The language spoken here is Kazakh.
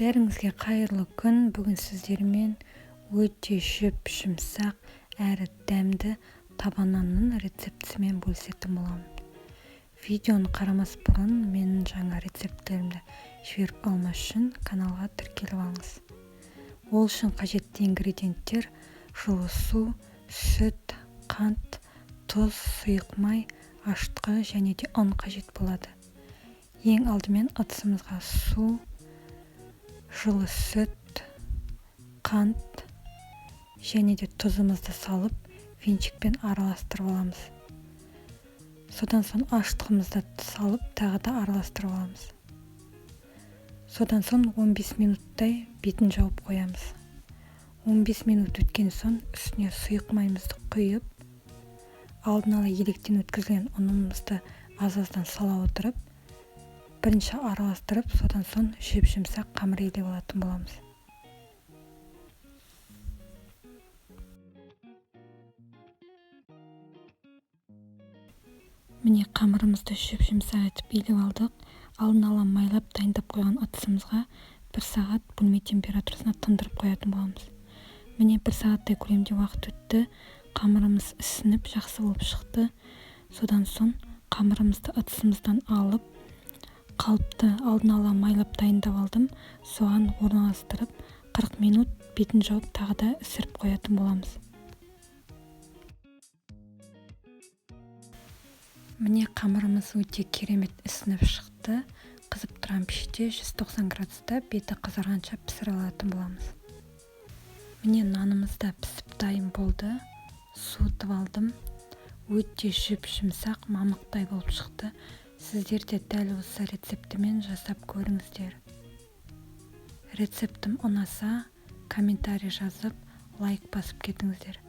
Бәріңізге қайырлы күн. Бүгін сіздермен өте жұп-жұмсақ әрі дәмді таба нанның рецептісімен бөлісетін боламын. Видеоны қарамас бұрын менің жаңа рецепттерімді жіберіп алмас үшін каналға тіркеліп алыңыз. Ол үшін қажетті ингредиенттер: жылы су, сүт, қант, тұз, сұйық май, ашытқы және де ұн қажет болады. Ең алдымен ыдысымызға су, жылы сүт, қант және де тұзымызды салып, венчикпен араластырып аламыз. Содан соң ашытқымызды салып, тағы да араластырып аламыз. Содан соң 15 минуттай бетін жауып қоямыз. 15 минут өткен соң үстіне сұйық майымызды құйып, алдын ала електен өткізілген ұнымызды аз-аздан сала отырып, бірінші араластырып, содан соң жұп-жұмсақ қамыр илеп алатын боламыз. Міне, қамырымызды жұп-жұмсақ етіп илеп алдық. Алдын ала майлап дайындап қойған ыдысымызға 1 сағат бөлме температурасына тындырып қоятын боламыз. Міне, 1 сағаттай көлемде уақыт өтті. Қамырымыз ісініп жақсы болып шықты. Содан соң қамырымызды ыдысымыздан алып, қалыпты алдын ала майлап дайындап алдым. Соған орналастырып, 40 минут бетін жауып тағы да ісіріп қоятын боламыз. Міне, қамырымыз өте керемет ісініп шықты. Қызып тұрған пеште 190 градуста беті қызарғанша пісіре алатын боламыз. Міне, нанымыз да пісіп дайын болды. Суытып алдым. Өте жұп-жұмсақ, мамықтай болып шықты. Сіздер де дәл осы рецептімен жасап көріңіздер. Рецептім ұнаса, комментарий жазып, лайк басып кетіңіздер.